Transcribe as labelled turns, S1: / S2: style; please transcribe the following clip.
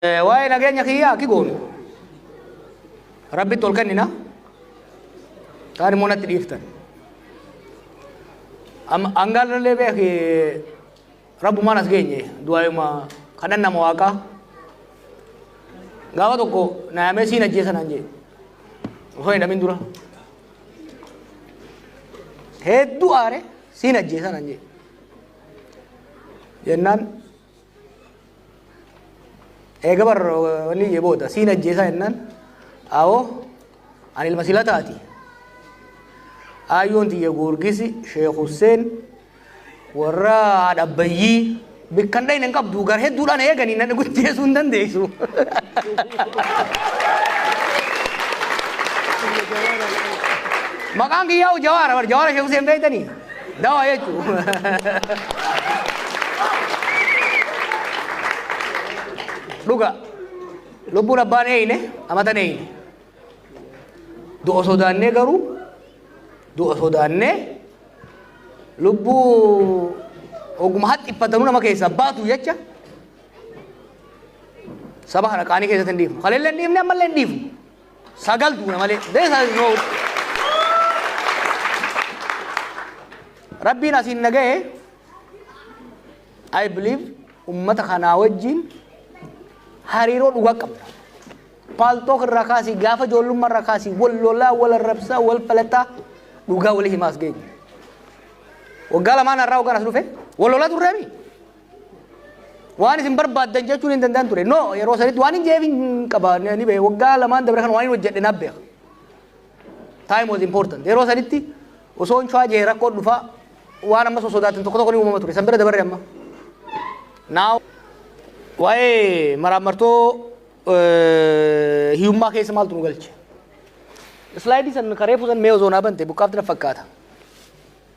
S1: Waa'ee nageenya kiyyaa akki goonu. Rabbitti ol kennina. Kaan immoo natti dhiiftan. Hangaallee beeki rabbumaan as geenye du'aayuma kadhan nama waaqaa. Gaafa tokko naayamee siin ajjeesa naan jee. Osoo hin hidhamin dura. Hedduu aare siin ajjeesa naan jee. Jennaan Eega bar wanni jee booda siin ajjeesaa jennaan awoo ani ilma silataati. Aayyoon tiyya Goorgisi Sheekh Husseen warra haadha abbayyii bikkan dhayne hin qabdu gar hedduudhaan eeganii na gujjeesuu hin dandeessu. Maqaan kiyyaa Jawaara bar Jawaara Sheekh Husseen beektanii dawaa jechuu. Dhuga lubbuun abbaan eeyne amatan eeyne. Du'a sodaannee garuu du'a sodaannee lubbuu oguma haxxiffatanuu nama keessaa baatu jecha saba kana qaanii keessatti hin dhiifnu. Kaleellee hin dhiifne ammallee hin dhiifnu. Sagal duuna malee. This is no. Rabbiin asiin na ga'e I believe ummata kanaa wajjin hariiroo dhugaa qabna. Paaltook irraa kaasii gaafa ijoollummaa irraa kaasii wal lolaa wal arrabsaa wal falataa dhugaa walii himaas geenye. Waggaa lamaan har'aa waggaan as dhufe wal lolaa turreemi. Waan isin barbaaddan jechuun hin danda'an ture. No, yeroo sanitti waan hin jeef hin qaba ni beeka. Waggaa lamaan dabre kan waan hin hojjedhe naaf beeka. Time was important. Yeroo sanitti osoo hin cuwaa jee rakkoon dhufaa waan amma sosodaatan tokko tokko ni uumama ture. San bira dabarre amma. Now waa'ee maraammartoo hiyyummaa keessa maaltu nu galche? Islaayidii san kareefuu san mee osoo naa bante buqqaafti na fakkaata.